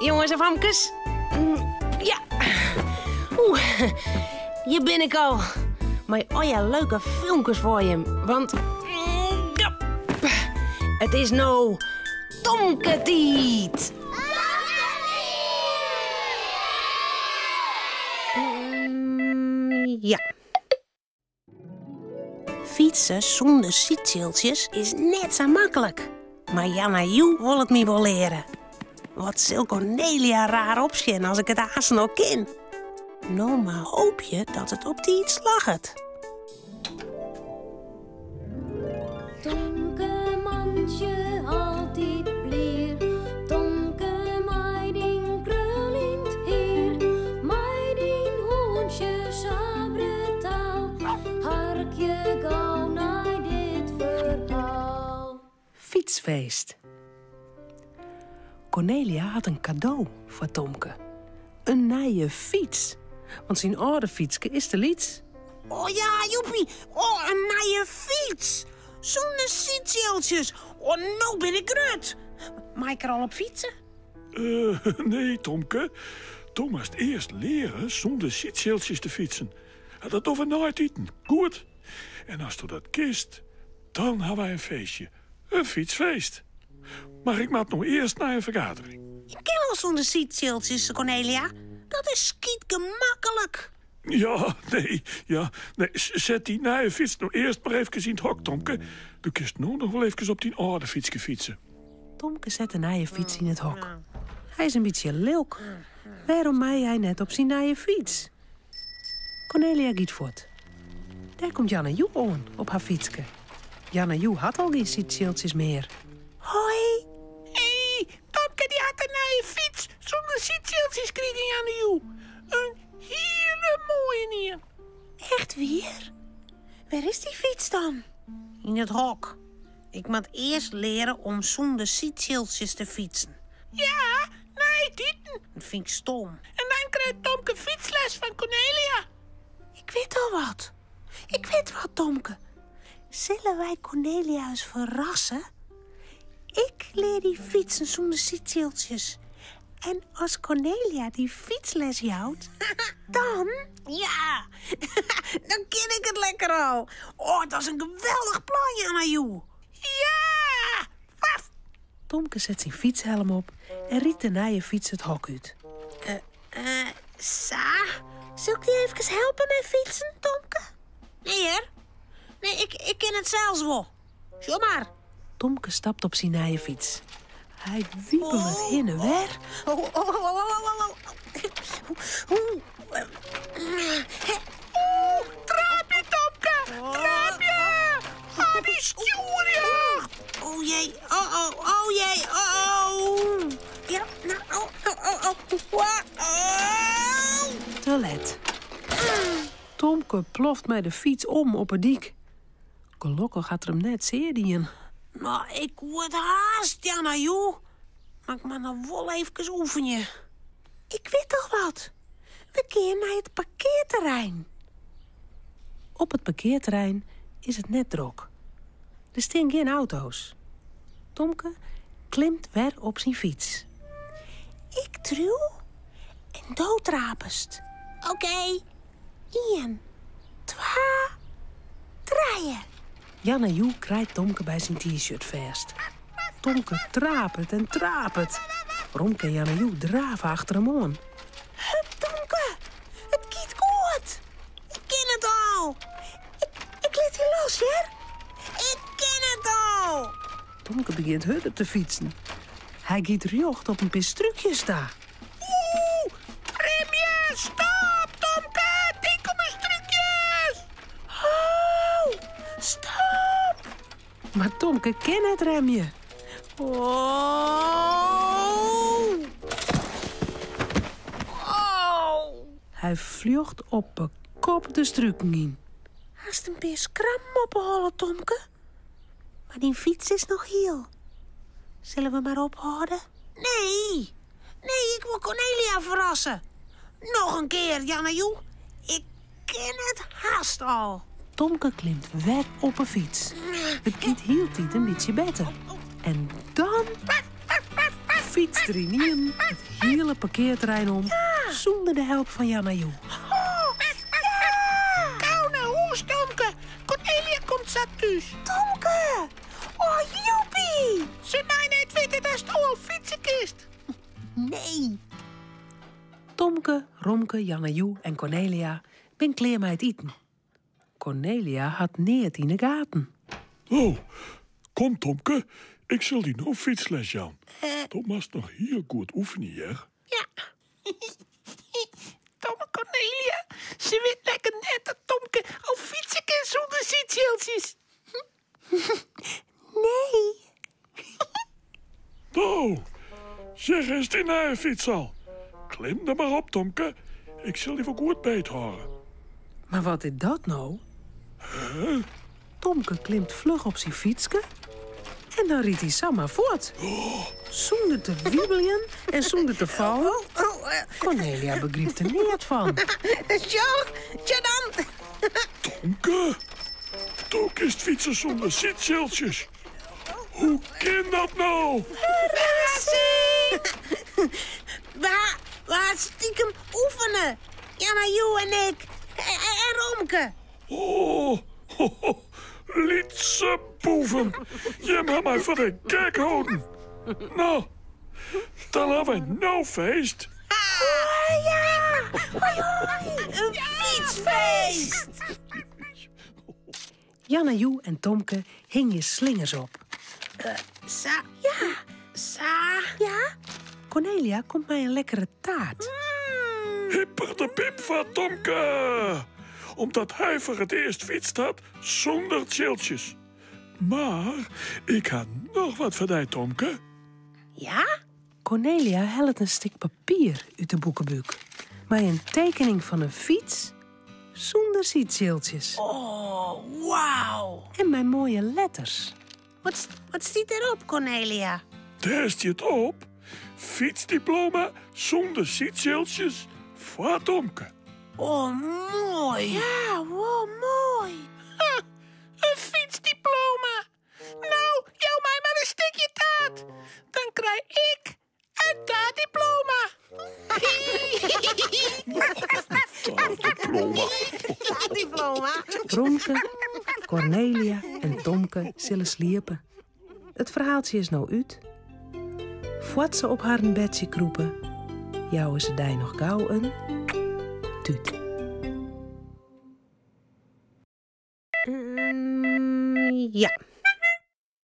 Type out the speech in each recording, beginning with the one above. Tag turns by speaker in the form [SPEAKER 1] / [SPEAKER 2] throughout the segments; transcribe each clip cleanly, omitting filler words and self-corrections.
[SPEAKER 1] Jonges en famkes. Ja. Oeh, hjir bin ik al. Mei allegear leuke filmkes foar jim. Want ja, it is no Tomke-tiid. Ja. Fytse sûnder sydtsjiltsjes is net sa maklik. Mar Janna Joe wol it my wol leare. Wat sil Cornelia raar opsjen as ik it aansten al kin. No mar hoopje dat it op tiid slagget.
[SPEAKER 2] Tomke mantsje altyd blier, Tomke mei dyn kruljend hier, mei dyn hûntsje sa brutaal, harkje gau nei dit ferhaal.
[SPEAKER 1] Fytsfeest. Cornelia hat in kado foar Tomke. In nije fyts. Want syn âlde fytske is te lyts.
[SPEAKER 3] Oh ja, joepie! Oh, in nije fyts! Sûnder sydtsjiltsjes! Oh, no bin ik grut! Mei ik der al op fytse?
[SPEAKER 4] Eh, nee, Tomke. Do moatst earst leare sûnder sydtsjiltsjes te fytsen. Dat dogge we nei it iten, goed? En asto dat kinst, dan ha wy in feestje. In fytsfeest. Mar ik moat no earst nei in fergadering.
[SPEAKER 3] Ik kin wol sûnder sydtsjiltsjes, Cornelia. Dat is skytgemaklik.
[SPEAKER 4] Ja, nee, ja, nee. Set dy nije fyts no earst mar efkes yn it hok, Tomke. Do kinst no noch wol efkes op dyn âlde fytske fytse.
[SPEAKER 1] Tomke set de nije fyts yn it hok. Hy is in bytsje lilk. Wêrom mei hy net op syn nije fyts? Cornelia giet fuort. Dêr komt Janna Joe oan op har fytske. Janna Joe hat al gjin sydtsjiltsjes mear.
[SPEAKER 3] Hoi! Hé, Tomke dy hat in nije fyts sûnder sydtsjiltsjes krigen, Janna Joe. In hiele moaie ien. Echt wier? Wêr is dy fyts dan? Yn it hok. Ik moat earst leare om sûnder sydtsjiltsjes te fytsen. Ja, nei it iten. Dat fyn ik stom. En dan krijt Tomke fytsles fan Cornelia. Ik wit al wat. Ik wit wat, Tomke. Sille wy Cornelia ris ferrasse? Ik lear dy fytsen sûnder sydtsjiltsjes. En as Cornelia dy fytsles jout, dan... Ja, dan kin ik it lekker al. Oh, dat is in geweldich plan, Janna Joe. Ja! Waf!
[SPEAKER 1] Tomke set syn fytshelm op en rydt de nije fyts it hok út.
[SPEAKER 3] Eh, sa. Sil ik dy efkes helpe mei fytsen, Tomke? Nee hear. Nee, ik, ik kin it sels wol. Sjoch mar.
[SPEAKER 1] Tomke stapt op syn nije fyts. Hy wipelet hinne wer.
[SPEAKER 3] Oh, oh, oh, oh, oh, oh. Oeh, traapje, Tomke! Traapje! Ah, dy stjoerjacht! Oh jee, oh, oh, oh jee, oh, oh. Ja, nou, oh, oh, oh, oh. Oh.
[SPEAKER 1] Te let. Tomke ploft mei de fyts om op 'e dyk. Gelokkich hat er him net sear dien.
[SPEAKER 3] No, ik koe it haast, Janna Joe. Mar ik moat noch wol efkes oefenje. Ik wit al wat. We gean nei it parkearterrein.
[SPEAKER 1] Op it parkearterrein is it net drok. Der stean gjin auto's. Tomke klimt wer op syn fyts.
[SPEAKER 3] Ik triuw en do trapest. Oké. Ien, twa, trije.
[SPEAKER 1] Janna Joe krijt Tomke by syn T-shirt fêst. Tomke trapet en trapet. Romke en Janna Joe drave achter him oan.
[SPEAKER 3] Hup, Tomke, it giet goed. Ik kin it al. Ik, ik lit dy los, hear. Ik kin it al.
[SPEAKER 1] Tomke begjint hurder te fytsen. Hy giet rjocht op in pear strúkjes ta.
[SPEAKER 3] Oeh, remje, stop, Tomke, tink om 'e strúkjes. Oh, stop.
[SPEAKER 1] Mar Tomke kin net remje.
[SPEAKER 3] Oh. Oh.
[SPEAKER 1] Hy fljocht op 'e kop de struken yn.
[SPEAKER 3] Hast in pear skrammen op 'e holle, Tomke. Mar dyn fyts is noch hiel. Sille we mar ophâlde? Nee! Nee, ik wol Cornelia ferrasse. Noch in kear, Janna Joe. Ik kin it hast al.
[SPEAKER 1] Tomke klimt wer op 'e fyts. It giet hieltyd in bytsje better. En dan fytst. fytst er ynienen it hiele parkearterrein om sûnder de help fan Janna Joe.
[SPEAKER 3] Gau nei hûs, Tomke. Cornelia komt sa thús.
[SPEAKER 5] Tomke! Oh, joepie!
[SPEAKER 3] Se mei net witte datsto al fytse kinst.
[SPEAKER 5] Nee.
[SPEAKER 1] Tomke, Romke, Janna Joe en Cornelia binne klear mei it iten. Cornelia hat neat yn 'e gaten.
[SPEAKER 4] Oh, kom Tomke, ik sil dy no fytsles jaan. Do moatst noch hiel goed oefenje, hear.
[SPEAKER 3] Ja. Domme Cornelia, se wit lekker net dat Tomke al fytse kin sûnder sydtsjiltsjes.
[SPEAKER 5] Nee.
[SPEAKER 4] No, hjir is dyn nije fyts al. Klim der mar op, Tomke. Ik sil dy wol goed beethâlde.
[SPEAKER 1] Mar wat is dat no? Tomke klimt fluch op syn fytske en dan rydt hy samar fuort. Sûnder te wiebeljen en sûnder te fallen. Cornelia begrypt der neat fan.
[SPEAKER 5] Sjoch, sjoch dan.
[SPEAKER 4] Tomke, do kinst fytse sûnder sydtsjiltsjes. Hoe kin dat no?
[SPEAKER 5] Ferrassing! We ha stikem oefene, Janna Joe en ik. En Romke.
[SPEAKER 4] Oh, lytse boeven. Jim ha my foar de gek holden. No, dan ha wy no feest.
[SPEAKER 5] Oh ja! Hoi hoi! In fytsfeest!
[SPEAKER 1] Janna Joe en Tomke hingje slingers op.
[SPEAKER 5] Sa. Ja. Sa. Ja.
[SPEAKER 1] Cornelia komt mei in lekkere taart.
[SPEAKER 4] Hipper de pip foar Tomke! Omdat hy foar it earst fytst hat sûnder tsjiltsjes. Mar ik ha noch wat foar dy, Tomke.
[SPEAKER 5] Ja?
[SPEAKER 1] Cornelia hellet in stik papier út de boekebúk mei in tekening fan in fyts sûnder sydtsjiltsjes.
[SPEAKER 5] Oh, wauw!
[SPEAKER 1] En mei moaie letters.
[SPEAKER 5] Wat, wat stiet derop, Cornelia?
[SPEAKER 4] Dêr stiet op, fytsdiploma sûnder sydtsjiltsjes foar Tomke.
[SPEAKER 3] Oh, moai.
[SPEAKER 5] Ja, wow, moai.
[SPEAKER 3] Ha, in fytsdiploma. No, jou my mar in stikje taart. Dan krij ik in taartdiploma.
[SPEAKER 4] Taartdiploma.
[SPEAKER 5] Taartdiploma.
[SPEAKER 1] Romke, Cornelia en Tomke sille sliepe. It ferhaaltsje is no út. Foar't se op harren bedsje krûpe, jouwe se dy noch gau in tút.
[SPEAKER 5] Ja.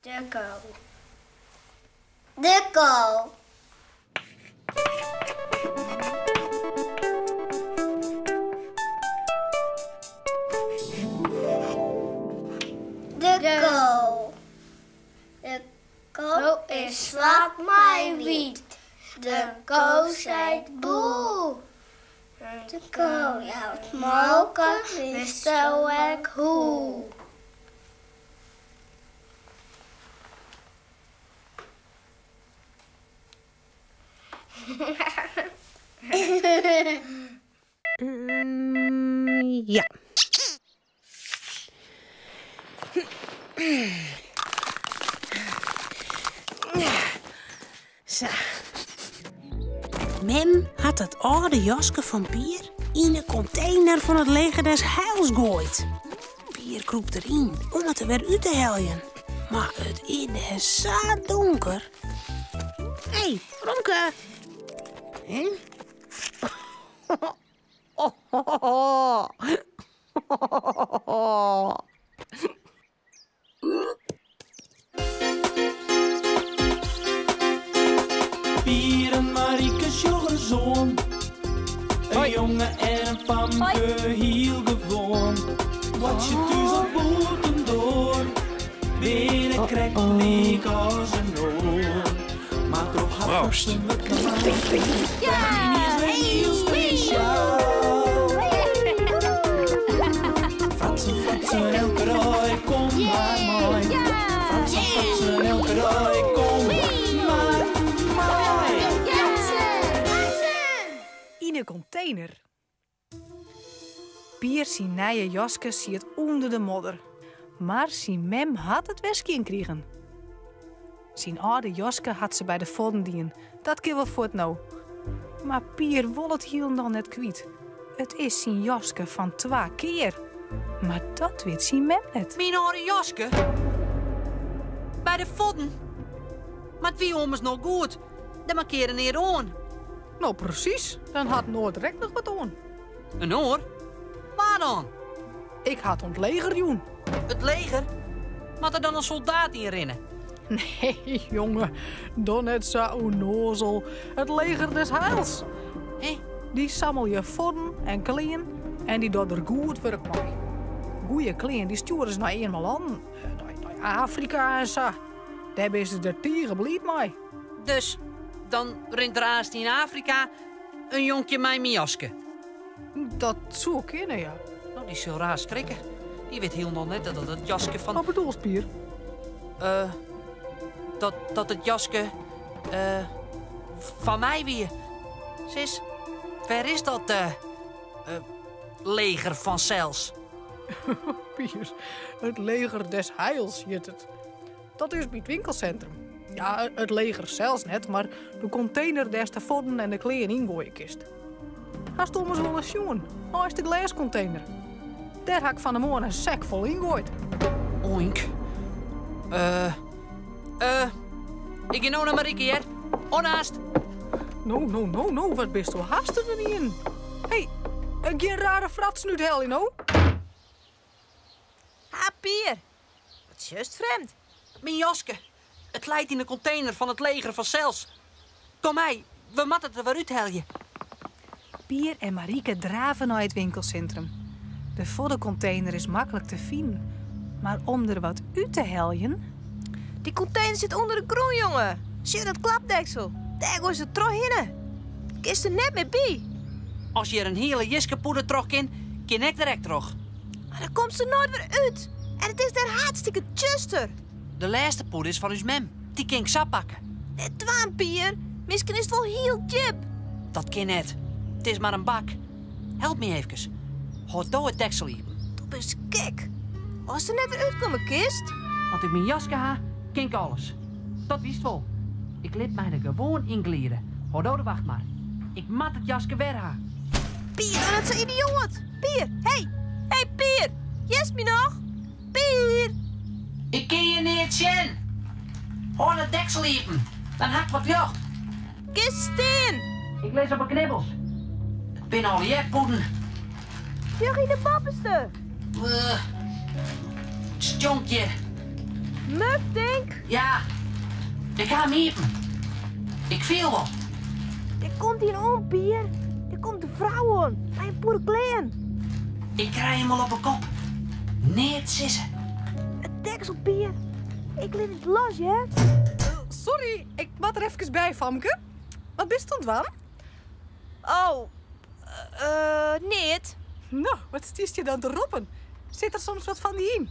[SPEAKER 2] De ko. De ko. De ko. De ko is swart mei wyt. De ko seit boe. De ko jout molke, witsto ek hoe?
[SPEAKER 5] Ja. Sa. Mem hat dat âlde jaske fan Pier yn 'e kontener fan it Leger des Heils goaid. Pier krûpt deryn om it der wer út te heljen. Mar it is dêr sa donker. Hé, Romke. Hè?
[SPEAKER 6] Pier en Marike sjogge ris oan. In jonge en in famke, hiel gewoan. Boartsje thús of bûtendoar, binne krekt lyk as in oar. Mar troch har
[SPEAKER 4] Proost.
[SPEAKER 6] fratsen wurdt Tiny is wer hiel spesjaal. Fratsen, fratsen, elke dei, kom mar mei. Fratsen, fratsen, elke dei, kom mar mei.
[SPEAKER 7] Yn 'e kontener. Pier syn nije jaske siet ûnder de modder, mar syn mem hat it wer skjin krigen. Syn âlde jaske hat se by de fodden dien. Dat kin wol fuort no. Mar Pier wol it hielendal net kwyt. It is syn jaske fan twa kear. Mar dat wit syn mem net.
[SPEAKER 8] Myn âlde jaske? By de fodden? Mar it wie ommers noch goed. Dêr mankearre neat oan.
[SPEAKER 7] No presys, dan hat in oar der ek noch wat oan.
[SPEAKER 8] In oar? Wa dan?
[SPEAKER 7] Ik ha it oan it leger jûn.
[SPEAKER 8] It leger? Moat der dan in soldaat yn rinne?
[SPEAKER 7] Nee, jonge, doch net sa ûnnoazel. It leger des heils.
[SPEAKER 8] Hé?
[SPEAKER 7] Dy sammelje fodden en klean en dy dogge der goed wurk mei. Goeie klean dy stjoere se nei earme lannen, nei Afrika en sa. Dêr binne se der tige bliid mei.
[SPEAKER 8] Dus dan rint der aanst yn Afrika in jonkje mei myn jaske?
[SPEAKER 7] Dat soe kinne, ja.
[SPEAKER 8] No, dy sil raar skrikke. Dy wit hielendal net dat it jaske fan.
[SPEAKER 7] Wat bedoelst, Pier?
[SPEAKER 8] Eh, dat, dat it jaske eh, fan my wie. Sis, wêr is dat eh, leger fan sels?
[SPEAKER 7] Pier, it leger des heils hjit it. Dat is by it winkelsintrum. Ja, it leger sels net, mar de kontener dêr'tst de fodden en de klean yn goaie kinst. Hast ommers wolris sjoen, neist de glêskontener. Dêr ha ik fan 'e moarn in sek fol yngoaid.
[SPEAKER 8] Oink. Eh, eh, ik gean no nei Marieke, hear. Oant aanst.
[SPEAKER 7] No, no, no, no, wat bisto hastich ynienen. Hé, gjin rare fratsen úthelje, no.
[SPEAKER 9] Ha, Pier. Wat sjochst frjemd?
[SPEAKER 8] Myn jaske. It leit yn de kontener fan it leger fansels. Kom mei, we moatte it der wer úthelje.
[SPEAKER 7] Pier en Marieke drave nei it winkelsintrum. De foddekontener is maklik te finen, mar om der wat út te heljen.
[SPEAKER 9] Dy kontener sit ûnder de grûn, jonge. Sjoch dat klapdeksel. Dêr goaist it trochhinne. Kinst der net mear by.
[SPEAKER 8] As hjir in hiele jiskepoeder troch kin, kin ik der ek troch.
[SPEAKER 9] Mar dan komst der noait wer út. En it is dêr hartstikke tsjuster.
[SPEAKER 8] De lêste poeder is fan ús mem. Dy kin ik sa pakke.
[SPEAKER 9] Net dwaan, Pier. Miskien is it wol hiel djip.
[SPEAKER 8] Dat kin net. It is mar in bak. Help my eefkes. Hâld do it deksel iepen.
[SPEAKER 9] Do bist gek. Ast der net wer útkomme kinst.
[SPEAKER 8] As ik myn jaske ha, kin ik alles. Dat witst wol. Ik lit my der gewoan ynglide. Hâld do de wacht mar. Ik moat it jaske wer ha.
[SPEAKER 9] Pier, doch net sa idioat. Pier, hey! Hey, Pier! Hearst my noch? Pier!
[SPEAKER 8] Ik kin je neat sjen. Hâld it deksel iepen, dan ha ik wat ljocht.
[SPEAKER 9] Kinst stean!
[SPEAKER 8] Ik lis op 'e knibbels. It binne allegear pûden.
[SPEAKER 9] Sjoch yn de boppeste.
[SPEAKER 8] Uh, it stjonkt hjir.
[SPEAKER 9] Muf, tink?
[SPEAKER 8] Ja, ik ha him iepen. Ik fiel wat.
[SPEAKER 9] Der komt ien oan, Pier. Der komt in frou oan, mei in pûde klean.
[SPEAKER 8] Ik krij him al op 'e kop. Neat sizze.
[SPEAKER 9] It deksel, Pier. Ik lit it los, hear.
[SPEAKER 7] Sorry, ik moat der efkes by, famke. Wat bist oan it dwaan?
[SPEAKER 9] Oh, eh, neat.
[SPEAKER 7] No, wat stiest hjir dan te roppen? Sit der soms wat fan dy yn?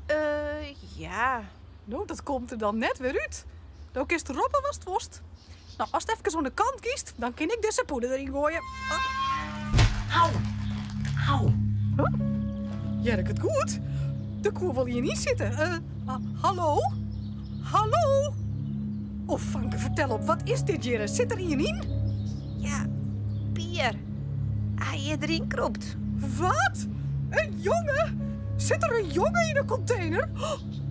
[SPEAKER 9] Eh, ja.
[SPEAKER 7] No, dat komt der dan net wer út. Do kinst roppe watst wolst. No, ast efkes oan de kant giest, dan kin ik dizze poeder deryn goaie.
[SPEAKER 8] Au! Au!
[SPEAKER 7] Huh? Hear ik it goed? Der koe wol ien yn sitte. Eh, hallo? Hallo? Oh, fanke, fertel op, wat is dit hjirre? Sit der ien yn?
[SPEAKER 9] Ja, Pier. Hy is deryn krûpt.
[SPEAKER 7] Wat? In jonge? Sit der in jonge yn 'e kontener?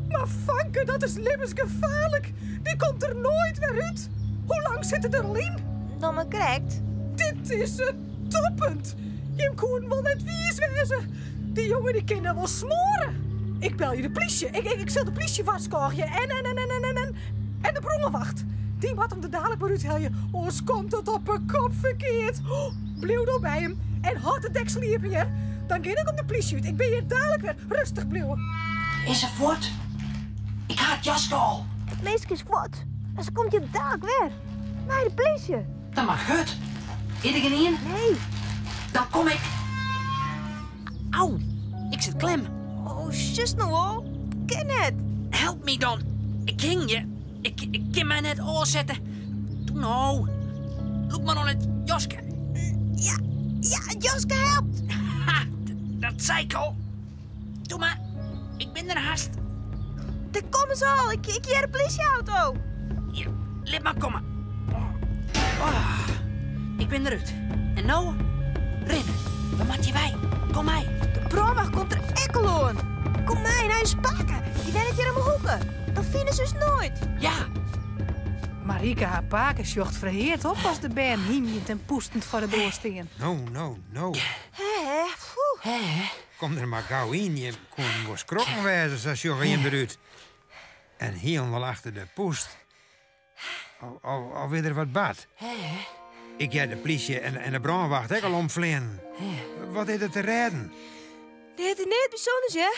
[SPEAKER 7] Mar fanke, dat is libbensgefaarlik. Dy komt der noait wer út. Hoe lang sit er der al yn?
[SPEAKER 9] Noch mar krekt.
[SPEAKER 7] Dit is it toppunt. Jim koenen wol net wiis wêze. Dy jonge dy kin dan wol smoare. Ik belje de plysje. Ik, ik, ik sil de plysje warskôgje en en en en en en en en de brânwacht. Dy moat him der dalik mar úthelje, oars komt it op 'e kop ferkeard. Bliuw do by him en hâld it deksel iepen, hear. Dan gean ik om de plysje út. Ik bin hjir dalik wer. Rêstich bliuwe.
[SPEAKER 8] Is se fuort? Ik ha it jaske al.
[SPEAKER 9] It minske is fuort, mar se komt hjir dalik wer. Mei de plysje.
[SPEAKER 8] Dan moat ik hurd. Is der gjinien?
[SPEAKER 9] Nee.
[SPEAKER 8] Dan kom ik. Au, ik sit klem.
[SPEAKER 9] Oh, sjochst no wol. Kin net.
[SPEAKER 8] Help my dan. Ik hingje. Ik, ik kin my net ôfsette. Doe no. Lûk mar oan it jaske.
[SPEAKER 9] Ja, ja, it jaske helpt.
[SPEAKER 8] Ha, dat sei ik al. Doe mar, ik bin der hast.
[SPEAKER 9] Dêr komme se al. Ik, ik hear de plysjeauto.
[SPEAKER 8] Lit mar komme. Oh, ik bin derút. En no? Rinne. We moatte hjirwei. Kom mei.
[SPEAKER 9] De brânwacht komt der ek al oan. Kom mei nei ús pake. Dy wennet hjir om 'e hoeke. Dan fine se ús noait.
[SPEAKER 8] Ja.
[SPEAKER 7] Marike har pake sjocht ferheard op as de bern hymjend en pûstend foar de doar stean.
[SPEAKER 10] No, no, no.
[SPEAKER 9] Hè, hè.
[SPEAKER 8] Hè.
[SPEAKER 10] Kom der mar gau yn. Jim koenen wol skrokken wêze, sa sjogge jim derút. En hielendal achter de pûst. Al, al wie der wat bard. Ik hear de plysje en de brânwacht ek al omfleanen. Wat is der te rêden?
[SPEAKER 9] Dit is neat bysûnders, hear.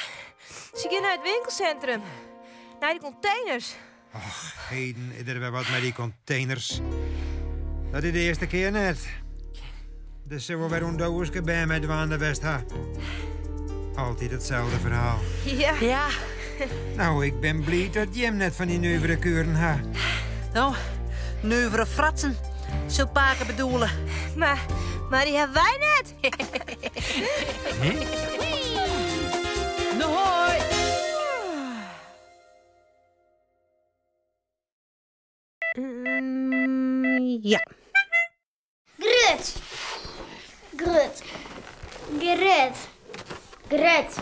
[SPEAKER 9] Se gean nei it winkelsintrum. Nei de konteners.
[SPEAKER 10] Och, heden is der wer wat mei dy konteners. Dat is de earste kear net. Der sil wol wer ûndogenske bern mei dwaande west ha. Altyd itselde ferhaal.
[SPEAKER 9] Ja.
[SPEAKER 8] Ja.
[SPEAKER 10] Nou, ik bin bliid dat jim net fan dy nuvere kueren ha.
[SPEAKER 8] No, nuvere fratsen, sil pake bedoele.
[SPEAKER 9] Mar, mar dy ha wy net.
[SPEAKER 8] No hoi!
[SPEAKER 5] Ja.
[SPEAKER 2] Grut. Grut. Grut. Grut.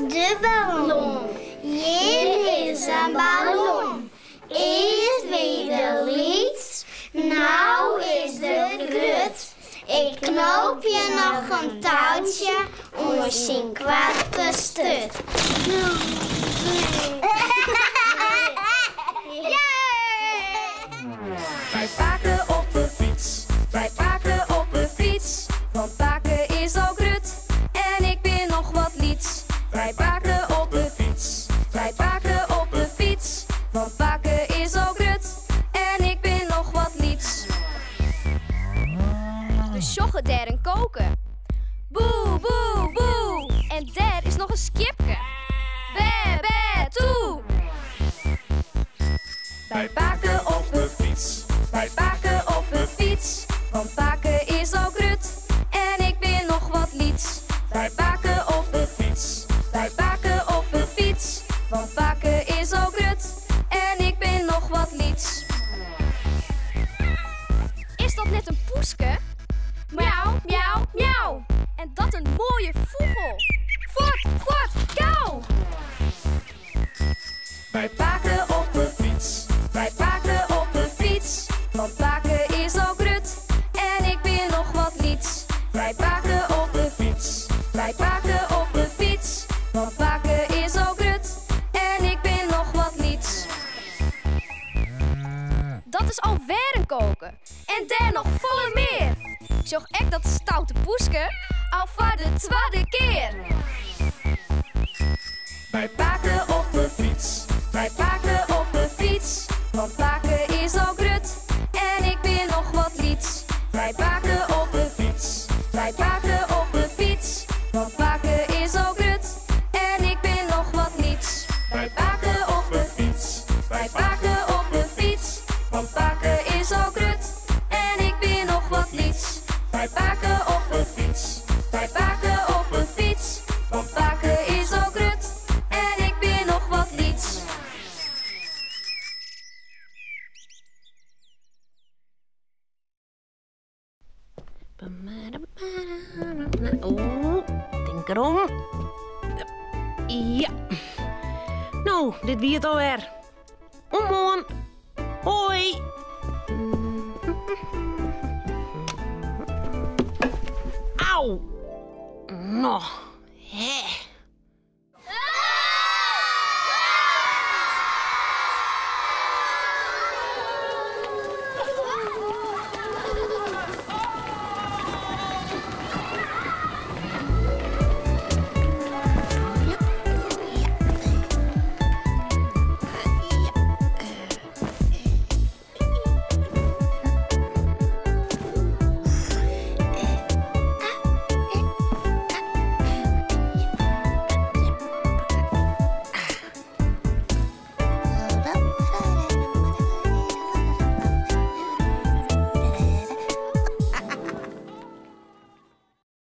[SPEAKER 2] De ballon. Hjir is in ballon. Earst wie er lyts, no is er grut. Ik knoopje noch in toutsje oan syn koarte sturt.
[SPEAKER 11] By pake op 'e fyts, by pake op 'e fyts, want pake is al grut en ik bin noch wat lyts. By pake op 'e fyts, by pake op 'e fyts, want pake is al grut en ik bin noch wat lyts.
[SPEAKER 12] We sjogge dêr in koke. Boe, boe, boe. En dêr is noch in skiepke. Bê, bê, toe.
[SPEAKER 11] By pake op 'e fyts, by pake op 'e fyts,
[SPEAKER 12] want pake is al grut en ik bin noch wat lyts.
[SPEAKER 11] By pake op 'e fyts,
[SPEAKER 12] by pake op 'e fyts, want pake is al grut en ik bin noch wat lyts. Is dat net in poeske? Miauw, miauw, miauw. En dat in moaie fûgel. Fuort, fuort, gau!
[SPEAKER 11] By pake op 'e fyts,
[SPEAKER 12] by pake op 'e fyts, want pake is al grut en ik bin noch wat lyts.
[SPEAKER 11] By pake op 'e fyts,
[SPEAKER 12] by pake op 'e fyts, want pake is al grut en ik bin noch wat lyts. Dat is alwer in koke. En dêr noch folle mear. Sjoch ek dat stoute poeske al foar de twadde kear.
[SPEAKER 11] By pake op 'e fyts,
[SPEAKER 12] by pake op 'e fyts, want pake is al grut en ik bin noch wat lyts.
[SPEAKER 11] By pake op 'e fyts,
[SPEAKER 12] by pake op 'e fyts, want pake is al grut en ik bin noch wat lyts.
[SPEAKER 11] By pake op 'e fyts,
[SPEAKER 12] by pake op 'e fyts, want pake is al grut en ik bin noch wat lyts.
[SPEAKER 11] By pake op 'e fyts,
[SPEAKER 12] by pake op 'e fyts, want pake is al grut en ik bin noch wat lyts.
[SPEAKER 5] Oeh, tink derom. Ja. No, dit wie it alwer. Oant moarn. Hoi. Au. No, hè.